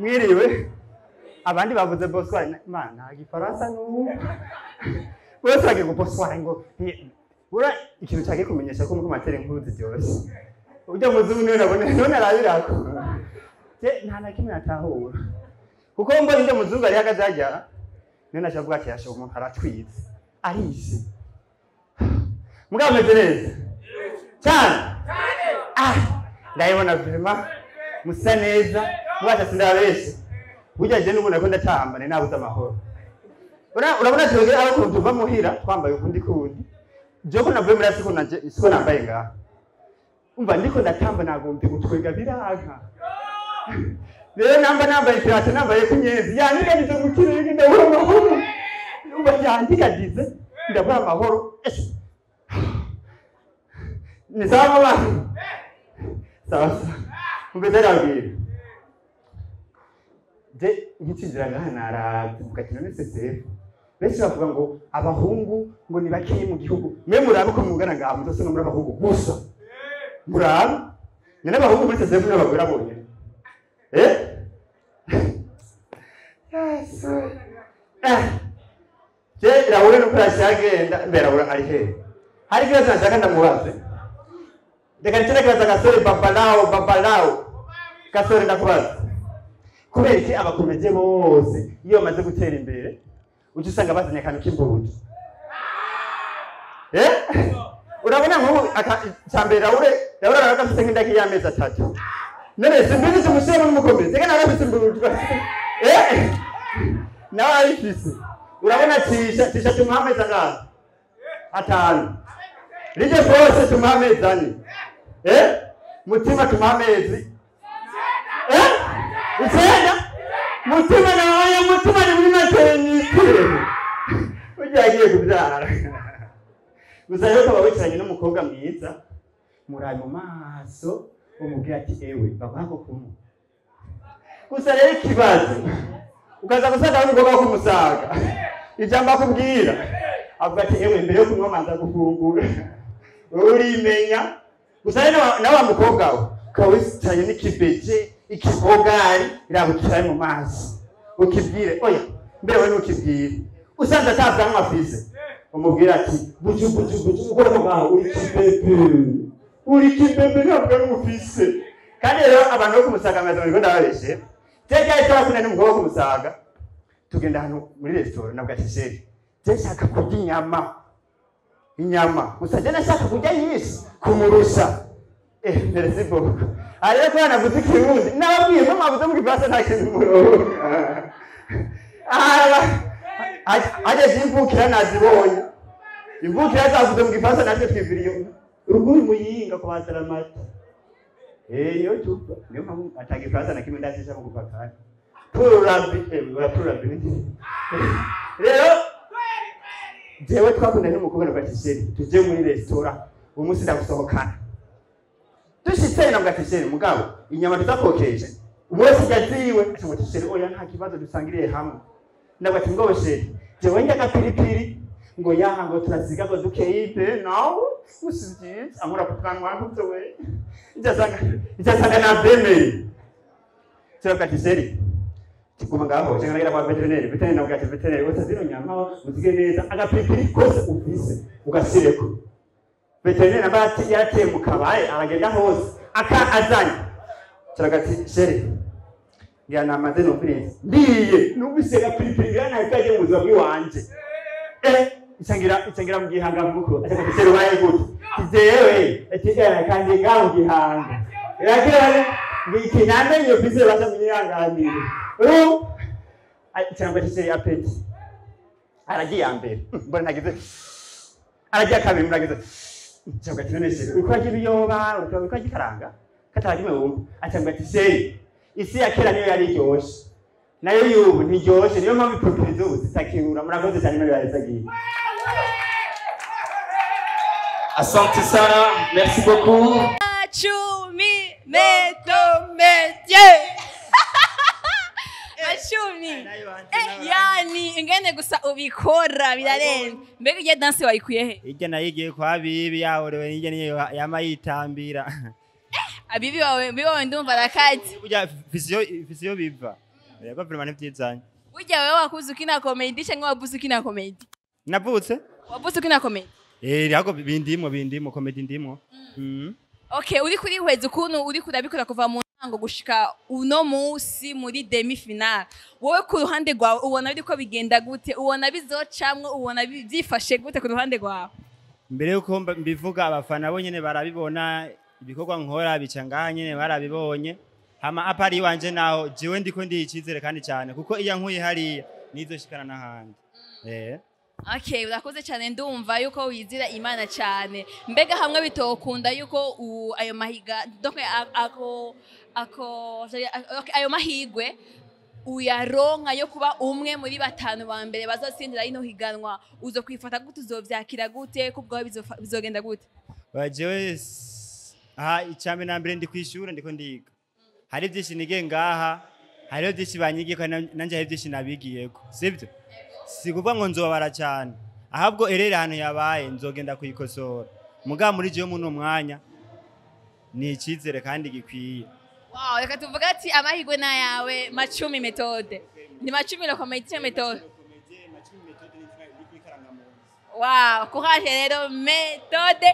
Mwiriwe. Abandi bavuze bonsoir, mana igifaransa n'ubu. Bose bagiye ngo bonsoir ngo bura ikintu cyagiye kumenyesha ko muko matera inkuru ziryoshe. Ujya muzungu niwe nabone none arabirako. Je nta na kimwe atahura. Kuko mbona ujya muzungu ari hagaze hajya niwe nashavuga ati yashoboye umuntu aratwize. Arise. Mugabo meze neza. Cyane. Ah, ndabibona vraiment musa neza, mubasha sindabeshe. Burya je n'ubu nako ndacyambane nabuze amahoro. Urabona twebwe aho ukuntu tuva muhira twambaye ukundi kundi. Je ko navuye muri siko nanje siko nambaye ngaha. Umva ndiko ndatamba nagombye gutwega biranka. Rero namba nambaye ikirato nambaye kunyezi yandigagize mu kirere ndabura amahoro. Umva yandigagize ndabura amahoro. Ni sawa mama? Sawa sawa. Umva ndabwira. Je nkicinjira ngaha naravye mvuga ati none CCF. Benshi bavuga ngo abahungu ngo ni bakeyi mu gihugu. Mwe murabe ko mungana ngaha muzose no muri abahungu gusa. Murabe? Nyene abahungu muri CCF n'abagore abonye. Eh? Yes. Je Raoul nuko arashagenda mbere Raoul ari he? Hari kibazo nashaka ndamubaze. Reka nicare kibazo gasore babalao babalao. Gasore ndakubaza. Kubera iki abakomeje bose iyo bamaze gutera imbere uca usanga bazanye akantu k'imbuto? Eh? Urabona nk'ubu icambere Raoul Raoul afite nk'indaki y'amezi atatu. None simbizi umusore n'umukomezi reka nawe afite imbuto. Eh? Nawe arifise. Urabona tisha tumuha amezi angahe? Atanu. Rije bose tumuha amezi ane. Eh? Mutima tumuha amezi. Eh? Icyenda? Mutima nawe mutima ni muri maternité. Burya yagiye kubyara. Gusa rero ukaba wicaranye n'umukobwa mwiza, muraye mu maso, umubwira ati ewe baguha ko kumwe. Gusa rero ikibazo, ukaza gusanga ari umukobwa wo kumusaga. Ijambo akubwira, avuga ati ewe mbere yo kunywa manza gufungura. Wowe urimenya. Gusa rero nawe wa mukobwa we, ukaba wicaranye n'ikibeje, ikibogari, irabucaye mu maso. Ukibwire, oya, mbere we ntukibwire. Usanze atabwanwa afise. Umubwira ati buju buju buju ukora ko ngaho uri kibebe. Uri kibebe ntabwo ari umufise. Kandi rero abantu bo kumusaga amaze ngo ndababeshe. Jeje twakunda n'umugabo wo kumusaga. Tugenda hano muri restaurant nabwo ati chéri, je nshaka kurya inyama. Inyama. Gusa je nashaka kurya nyinshi kumurusha. Eh, merci beaucoup. Ariko ko navuze ikirundi, nababwiye ko mwavuze mu gifaransa nta kintu muronka. Ageze imvukira nazibonye. Imvukira zavuze mu gifaransa natwe twiviriye. Ruguru muyinga kwa Salamata. Eh, yo tupa. Niyo mpamvu ata gifaransa na kimwe ndashisha mu kuva kare. Purabi, purabi. Rero jewe twakundanye n'umukobwa na Batisheri, tuje muri restaurant, uwo munsi ndagusohokana. Dushitse na Batisheri mugabo, inyama tuzakokeje. Umwese yaziwe, ati Batisheri oya nta kibazo dusangiriye hamwe. Ndabwo ati ngo chéri, jewe njya agapiripiri ngo yaha ngo turasiga ngo dukeyipe nawe usibyiza amura ku bwanwa gutyo we. Ijasanga nabyemeye. Cyangwa ati chéri, kiguma ngaho cyangwa nagera kwa veterineri, veterineri nawe ati veterineri wose zino nyama uzige neza agapiripiri kose ufise ugasireko. Veterineri nawe ati yarateye mu kabaye aragenda hose aka azanye. Cyangwa ati chéri, ngira namaze numvirize ndiye numvise agapiripiri nahita mu buzima bw'iwanje. Eh, icangira mu gihanga muko ati chéri ubaye gute? Jewe ati kandi ngaho mu gihanga. Iragira ngiki namenye ufise basha munyihanganire. Uru cyangwa chéri apeti. Aragiye mbere. Mbona nagize aragiye kabiri muragize. Cyangwa ati none chéri uko agira ibiyoba, uko agira ikaranga kataragime wumva. Cyangwa ati chéri isi ya kera niyo yari iryoshe. Nayo y'ubu ntiryoshe, niyo mpamvu ipiripiri z'ubu zitakirura. Murakoze cyane muri barezagiye. Asante sana, merci beaucoup. Chumi meto métier. Machumi. Yani ingene gusa ubikora birarenze. Mbega irya danse wayikuye he? Irya nayigiye kwa bibi yahorewe irya niyo yama yitambira. Abibi wawe bibi wawe ndumva rakazi. Burya fisiyo biva. Yego, vraiment ntivyizanye. Burya wewe wakuze ukina comedy cyangwa wavuze ukina comedy? Navutse. Wavuze ukina comedy? Eh, ahubwo bindimwo, bindimwo, comedy ndimwo. Okay, uri kurihweza ukuntu uri kurabikora kuva mu ntango gushika uno munsi muri demi finale, wowe ku ruhande rwawe ubona biriko bigenda gute? Ubona bizocamwo? Ubona byifashe gute ku ruhande rwawe? Mbere yuko mbivuga, abafana bo nyene barabibona. Ibikorwa nkora bica ngaha nyene, barabibonye. Hama à part iwanje naho, jewe ndiko ndiha icizere kandi cyane, kuko iyo nkuye hariya nizoshikana n'ahandi. Okay, urakoze cyane. Ndumva yuko wizira Imana cyane. Mbega hamwe bitokunda yuko ayo mahiga, donc ako okay, ayo mahigwe uyaronka yo kuba umwe muri batanu ba mbere bazotsindira rino higanwa, uzo kwifata gute? Uzovyakira gute? Kubwawe bizogenda gute? Oya, jewe aha icambere na mbere ndi kw'ishure, ndiko ndiga. Hari byinshi nigiye ngaha, hariho byinshi banyigiye, kandi nanje hari byinshi nabigiyeko, sibyo? Si kuvuga ngo nzobabara cyane, ahubwo erere ahantu yabaye nzogenda kuyikosora. Mugabo muri jewe muno mwanya ni icyizere kandi gikwiye. Wow, reka tuvuge ati amahirwe ni ayawe. Macumi Méthode, ni Macumi le comédien Méthode. Wow, courage rero, Méthode.